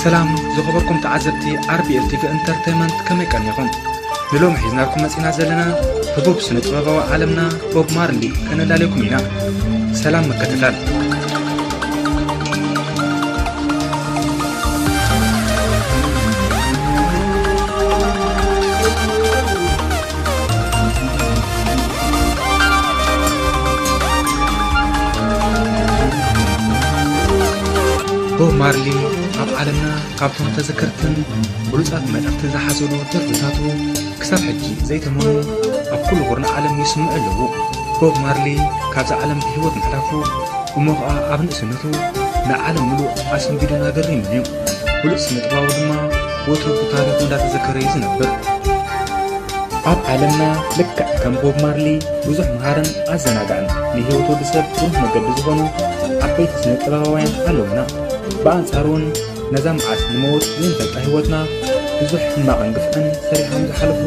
ሰላም ዝኸበርኩም ተዓዘብቲ ኣር ቢ ኤል ቲ ቪ ኢንተርቴይንመንት፣ ከመይ ቀኒኹም? ንሎሚ ሒዝናልኩም መጺና ዘለና ህቡብ ስነ ጥበባዊ ዓለምና ቦብ ማርሊ ከነላልየኩም ኢና። ሰላም ምክትታል። ቦብ ማርሊ ኣብ ዓለምና ካብቶም ተዘከርትን ብሉጻት መልእኽቲ ዝሓዘሉ ደርፍታቱ ክሳብ ሕጂ ዘይተመኑ ኣብ ኩሉ ቁርኒ ዓለም ይስምዑ ኣለዉ። ቦብ ማርሊ ካብዛ ዓለም ብህይወት ምሕላፉ እሞ ኸኣ ኣብ ንእስነቱ ንዓለም ምሉእ ኣሰንቢዱን ኣገሪሙን እዩ። ብሉጽ ስነ ጥበባዊ ድማ ወትሩ ብታሪኹ እንዳተዘከረ እዩ ዝነብር። ኣብ ዓለምና ልክዕ ከም ቦብ ማርሊ ብዙሕ መሃርን ኣዘናጋዕን ንህይወት ወዲ ሰብ ብሩህ መገዲ ዝኾኑ ዓበይቲ ስነ ጥበባውያን ኣለዉና። ብኣንጻሩ እውን ነዛ መዓስ ንመውት ዘይንፈልጣ ህይወትና ብዙሕ ሕማቕን ግፍዕን ሰሪሖም ዝሓለፉ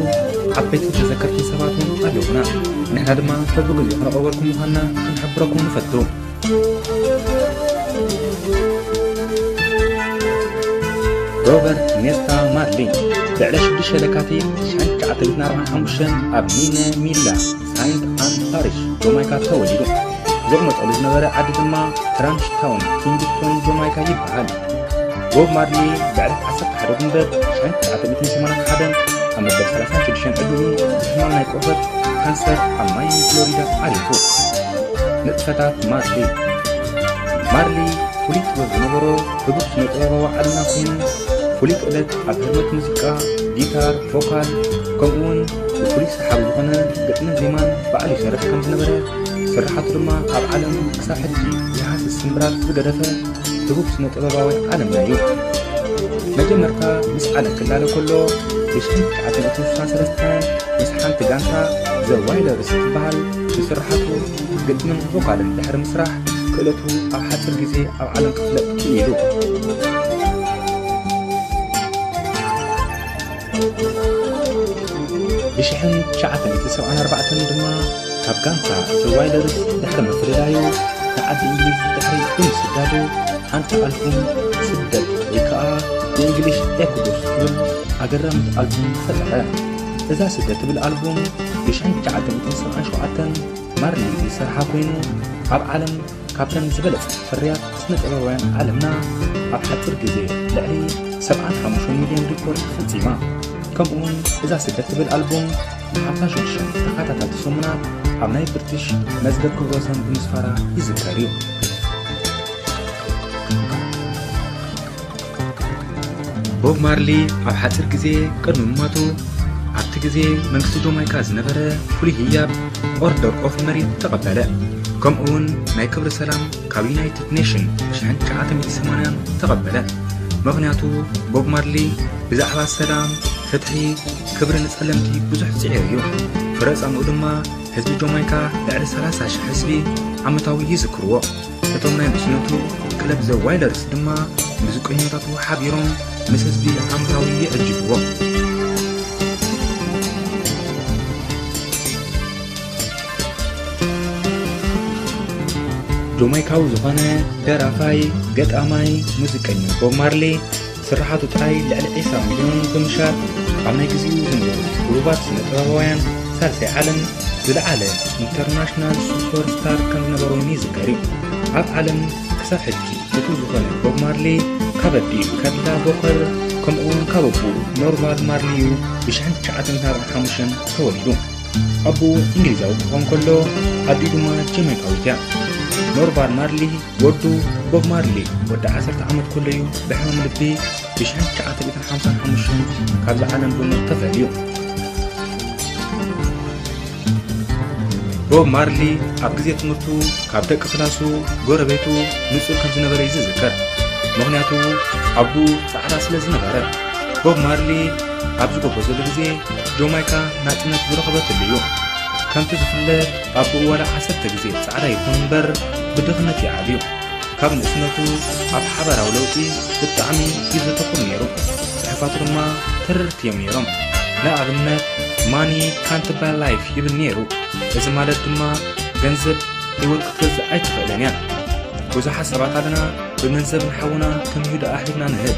ዓበይትን ተዘከርትን ሰባት እውን ኣለዉና። ንሕና ድማ በብግዚኡ ክነቕርበልኩም ምዃንና ክንሕብረኩም ንፈቱ። ሮበርት ኔስታ ማርሊ ብዕለት ሽዱሽተ ለካቲት ሽሕን ትሽዓተ ሚእትን ኣርባዓን ሓሙሽተን ኣብ ሚነ ሚላ፣ ሳይንት ኣን ፓሪሽ፣ ጆማይካ ተወሊዱ። ዝቕመጠሉ ዝነበረ ዓዲ ድማ ትራንሽ ታውን፣ ኪንግስቶን ጆማይካ ይበሃል። ቦብ ማርሊ ብዕለት ዓሰርተ ሓደ ጉንበት ሽሕን ትሽዓተ ሚእትን ሰማንያን ሓደን ኣብ መበል ሰላሳን ሽዱሽተን ዕድሚኡ ብሕማም ናይ ቆርበት ካንሰር ኣብ ማያሚ ፍሎሪዳ ዓሪፉ። ንጥፈታት ማርሊ። ማርሊ ፍሉይ ጥበብ ዝነበሮ ህቡብ ስነ ጥበባዊ ዓለምና ኮይኑ፣ ፍሉይ ክእለት ኣብ ህርመት ሙዚቃ፣ ጊታር፣ ቮካል፣ ከምኡውን ብፍሉይ ሰሓቢ ዝኾነ ግጥምን ዜማን ባዕሉ ይሰርሕ ከም ዝነበረ፣ ስርሓቱ ድማ ኣብ ዓለም ክሳብ ሕጂ ዘይሃስስ ስምብራት ዝገደፈ ህቡብ ስነ ጥበባዊ ዓለምና እዩ። መጀመርታ ምስ ዓለም ክላለ ከሎ፣ ብሽሕን ትሽዓተ ሚእትን ስሳን ሰለስተን ምስ ሓንቲ ጋንታ ዘ ዋይለርስ ትበሃል ብስርሓቱ ግጥምን ቮካልን ድሕሪ ምስራሕ፣ ክእለቱ ኣብ ሓጺር ግዜ ኣብ ዓለም ክፍለጥ ክኢሉ። ብሽሕን ትሽዓተ ሚእትን ሰብዓን ኣርባዕተን ድማ ካብ ጋንታ ዘ ዋይለርስ ድሕሪ ምፍልላዩ፣ ንዓዲ እንግሊዝ ድሕሪ ብምስዳዱ፣ ሓንቲ ኣልቡም ስደት ወይ ከኣ ብእንግሊሽ ኤክሶደስ ትብል ኣገራሚት ኣልቡም ፈጠረ። እዛ ስደት ትብል ኣልቡም ብሽሕን ትሽዓተ ሚእትን ሰብዓን ሸውዓተን ማርሊ ዝሰርሓ ኮይኑ፣ ኣብ ዓለም ካብተን ዝበለጸ ፍርያት ስነ ጥበባውያን ዓለምና ኣብ ሓጺር ግዜ ልዕሊ ሰብዓን ሓሙሽተን ሚልዮን ሪኮርድ ፈጺማ። ከምኡውን እዛ ስደት ትብል ኣልቡም ንሓምሳን ሽዱሽተን ተኸታተልቲ ሰሙናት ኣብ ናይ ብሪቲሽ መዝገብ ክብረ ወሰን ብምስፋራ ይዝከር እዩ። ቦብ ማርሊ ኣብ ሓጺር ግዜ ቅድሚ ምማቱ፣ ኣብቲ ግዜ መንግስቲ ጆማይካ ዝነበረ ፍሉይ ህያብ ኦርደር ኦፍ መሪት ተቐበለ። ከምኡውን ናይ ክብሪ ሰላም ካብ ዩናይትድ ኔሽን ሽሕን ትሽዓተ ሚእትን ሰማንያን ተቐበለ። ምኽንያቱ፣ ቦብ ማርሊ ብዛዕባ ሰላም፣ ፍትሒ፣ ክብሪ ንጸለምቲ ብዙሕ ጽዒሩ እዩ። ፍረ ጻምኡ ድማ ህዝቢ ጆማይካ ልዕሊ ሰላሳ ሽሕ ህዝቢ ዓመታዊ ይዝክርዎ። እቶም ናይ ንእስነቱ ክለብ ዘ ዋይለርስ ድማ ሙዚቀኛታቱ ሓቢሮም ምስ ህዝቢ ዓመታዊ የዕጅብዎ። ጆማይካዊ ዝኾነ ደራፋይ፣ ገጣማይ፣ ሙዚቀኛ ቦብ ማርሊ ስርሓቱ ጥራይ ልዕሊ ዒስራ ሚልዮን ብምሻጥ፣ ኣብ ናይ ግዜኡ ዝነበሩ ህቡባት ስነ ጥበባውያን ሳልሳይ ዓለም ዝለዓለ ኢንተርናሽናል ሱፐር ስታር ከም ዝነበሮም ይዝከር እዩ። ኣብ ዓለም ክሳብ ሕጂ ፍቱው ዝኾነ ቦብ ማርሊ፣ ካብ ኣዲኡ ካርላ ቦከር፣ ከምኡውን ካብ ኣቦኡ ኖርቫል ማርሊ እዩ ብሽሕን ትሽዓተ ሚእትን ኣርባዓን ሓሙሽተን ተወሊዱ። ኣቦኡ እንግሊዛዊ ክኸውን ከሎ፣ ኣዲኡ ድማ ጀማይካዊት እያ። ኖርቫል ማርሊ ወዱ ቦብ ማርሊ ወዲ ዓሰርተ ዓመት ከሎ እዩ ብሕማም ልቢ ብሽሕን ትሽዓተ ሚእትን ሓምሳን ሓሙሽተን ካብዛ ዓለም ብሞት ተፈልዩ። ቦብ ማርሊ ኣብ ግዜ ትምህርቱ ካብ ደቂ ክላሱ፣ ጎረቤቱ፣ ንጹር ከም ዝነበረ እዩ ዝዝከር። ምኽንያቱ፣ ኣቦኡ ጻዕዳ ስለ ዝነበረ። ቦብ ማርሊ ኣብ ዝጎበዘሉ ግዜ፣ ጆማይካ ናጽነት ዝረኸበትሉ እዩ። ከምቲ ዝፍለጥ፣ ኣቦኡ ዋላ ዓሰርተ ግዜ ጻዕዳ ይኹን እምበር፣ ብድኽነት እዩ ዓብዩ። ካብ ንእስነቱ ኣብ ሓባራዊ ለውጢ ብጣዕሚ እዩ ዘተኩር ነይሩ። ጽሑፋቱ ድማ ተረርቲ እዮም ነይሮም። ንኣብነት፣ ማኒ ካንት ባይ ላይፍ ይብል ነይሩ። እዚ ማለት ድማ፣ ገንዘብ ህይወት ክትገዝእ ኣይትኽእልን እያ። ብዙሓት ሰባት ኣለና፣ ብገንዘብ ንሓውና ከም ይሁዳ ኣሕሊፍና ንህብ።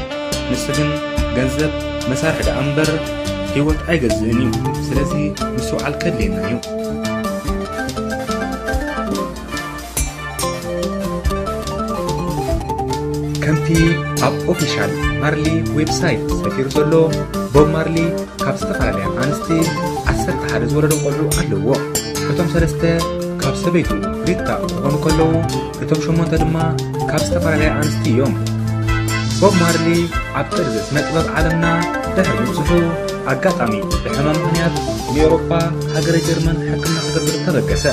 ንሱ ግን ገንዘብ መሳርሒ ደኣ እምበር ህይወት ኣይገዝእን እዩ። ስለዚ ምስትውዓል ከድልየና እዩ። ከምቲ ኣብ ኦፊሻል ማርሊ ዌብሳይት ሰፊሩ ዘሎ፣ ቦብ ማርሊ ካብ ዝተፈላለያ ኣንስቲ ዓሰርተ ሓደ ዝወለዶ ቆልዑ ኣለዎ። እቶም ሰለስተ ካብ ሰበይቱ ሪታ ክኾኑ ከለዉ፣ እቶም ሸሞንተ ድማ ካብ ዝተፈላለያ ኣንስቲ እዮም። ቦብ ማርሊ ኣብ ጥርዚ ስነ ጥበብ ዓለምና ድሕሪ ምብጽሑ፣ ኣጋጣሚ ብሕማም ምኽንያት ንኤውሮጳ ሃገረ ጀርመን ሕክምና ክገብር ተበገሰ።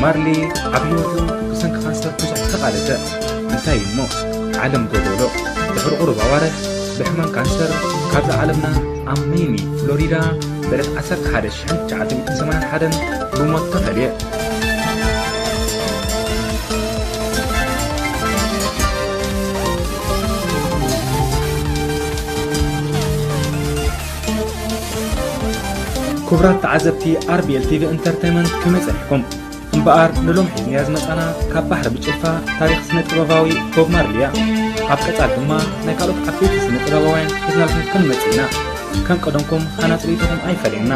ማርሊ ኣብ ህይወቱ ብሰንኪ ካንሰር ብዙሕ ተቓለሰ። እንታይ እሞ ዓለም ጎደሎ። ድሕሪ ቁሩብ ኣዋርሕ ብሕማም ካንሰር ካብዛ ዓለምና ኣብ ሚያሚ ፍሎሪዳ ብዕለት ዓሰርተ ሓደ ሺሕ ትሽዓተ ሚእትን ሰማንያን ሓደን ብሞት ተፈልየ። ክቡራት ተዓዘብቲ ኣር ቢ ኤል ቲ ቪ ኢንተርቴይንመንት፣ ከመይ ጸኒሕኩም? እምበኣር ንሎም ሒዝናያ ዝመጻና ካብ ባሕሪ ብጭልፋ ታሪኽ ስነ ጥበባዊ ቦብ ማርሊ እያ። ኣብ ቀጻል ድማ ናይ ካልኦት ዓበይቲ ስነ ጥበባውያን ሒዝናልኩም ክንመጽእ ኢና። ከም ቀደምኩም ሃናጺ ርእይቶኹም ኣይፈለየና።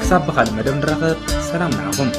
ክሳብ ብኻልእ መደብ ንራኸብ፣ ሰላም ንዓኹም።